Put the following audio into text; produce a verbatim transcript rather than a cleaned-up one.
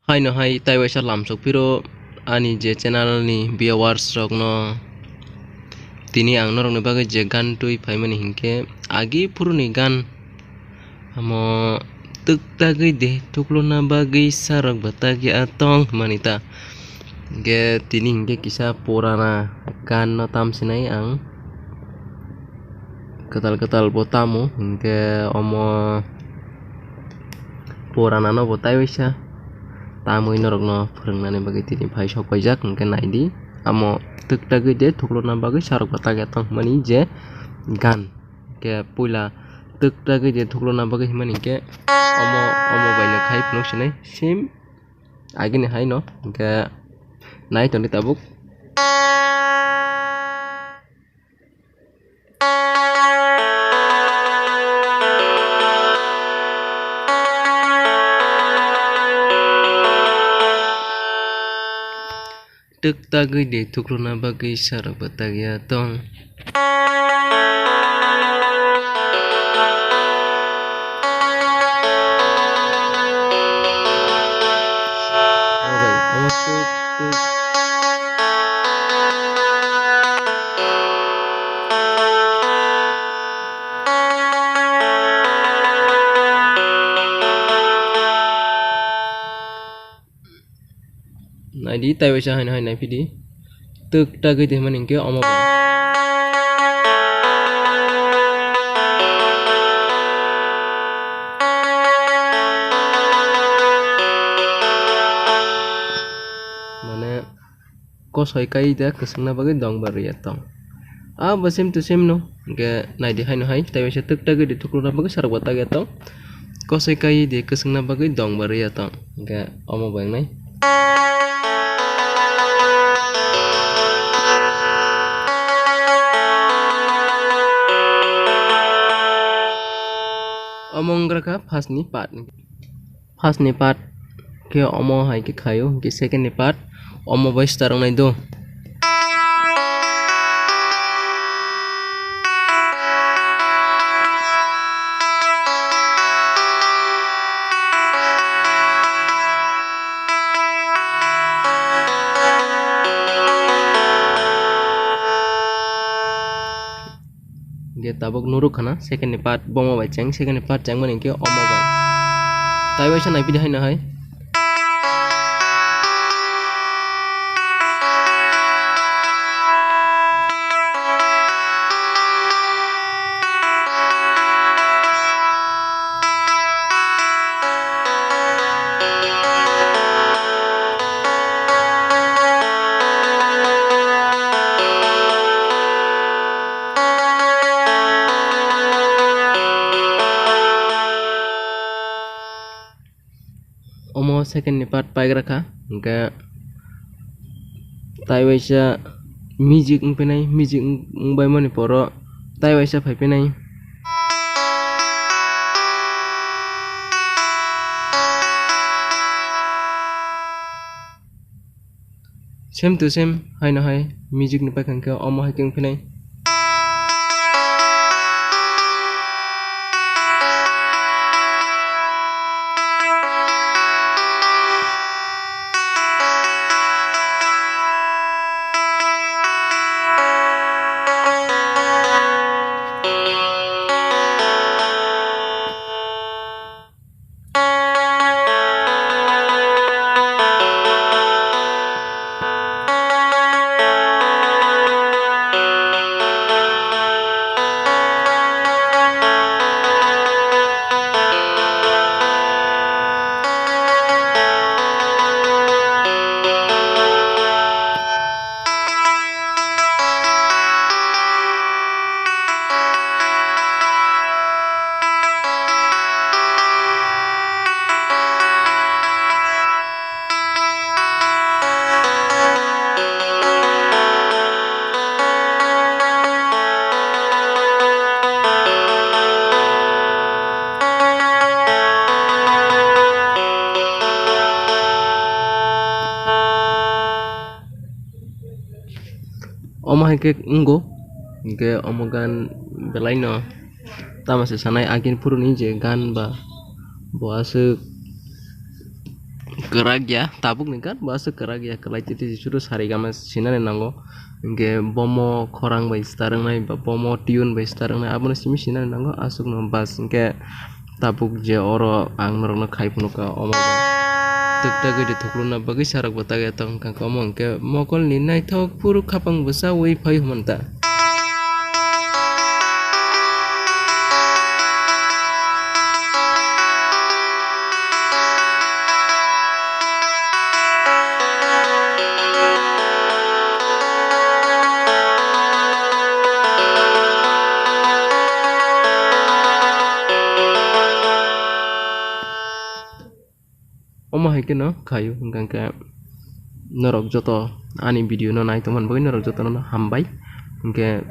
Haino hai tei waisa lamsok phiro ani je channel ni viewers rokno tini ang norokni bagwi je gan twi phaimani hinkhe agi phuruni gan amo twk tagwi de thuklona bagwi sarok ba tagya tong hwnmani ta. Hinkhe tini hinkhe kisa purana gan no tamsinai ang. Kwtal kwtal bo tamo, hinkhe omo purana no bo tei waisa tamwi norokno phwrwngnani bagwi tini phai sok paijak, hinkhe naidi amo twk tagwi de thuklona bagwi sarok ba tagya tong hwnmani je gan. Hinkhe puila twk tagwi de thuklona bagwi hwnmani hinkhe omo, omo bai no khai phunuk sinai sim agini hai no, hinkhe nai tongdi tabuk. Twk tagwi de thuklona bagwi sarok ba tagya tong. Omo bai, omo twk, twk. Naidi, tei waisa haino hai naiphidi. Twk tagwi de hwnmani hinkhe omo bai. Mane, kosoi kai da kwswngna bagwi dong ba rwya tong. A bo same to same no. Hinkhe naidi haino hai, tei waisa twk tagwi de thuklona bagwi sarok ba tagya tong. Kosoi kai de kwswngna bagwi dong ba rwya tong. Hinkhe omo bai wngnai. Omo wngkha kha first ni part. First ni part khe omo hai khe khaio, hinkhe second ni part omo bai start wngnai do. Hinkhe tabuk nuruk khana second ni part bomo bai cheng, second ni part chengmani hinkhe omo bai. Tai waisa naiphidi haino hai. Omo second ni part paigra kha, hinkhe tai waisa music wngphinai, music wng-, wngbaimani poro tai waisa phaiphinai. Same to same, haino hai music ni paikha hinkhe omo hai khe wngphinai. Omo hai khe wngo, hinkhe omo gan belai no tamo se sanai agini phuru ni je gan ba bo aswk Kwrak ya, tabuk ni gan bo aswk kwrak ya, kwlai twi twi suru sari gama sinani nango. Hinkhe bomo khorang bai start wngnai, ba bomo tune bai start wngnai, abono simi sinani nango, aswkno bas. Hinkhe tabuk je oro ang norokno khai phunukha, omo bai twk tagwi de thukluna bagwi sarok bo tagwi tong kha, omo hinkhe mokolni naithok phuru khapang bwsa wi phai hwnta. Omo hai kheno khaio, hwnkha khe norok joto ani video no nai tongmani bagwi norok jotono hambai. Hinkhe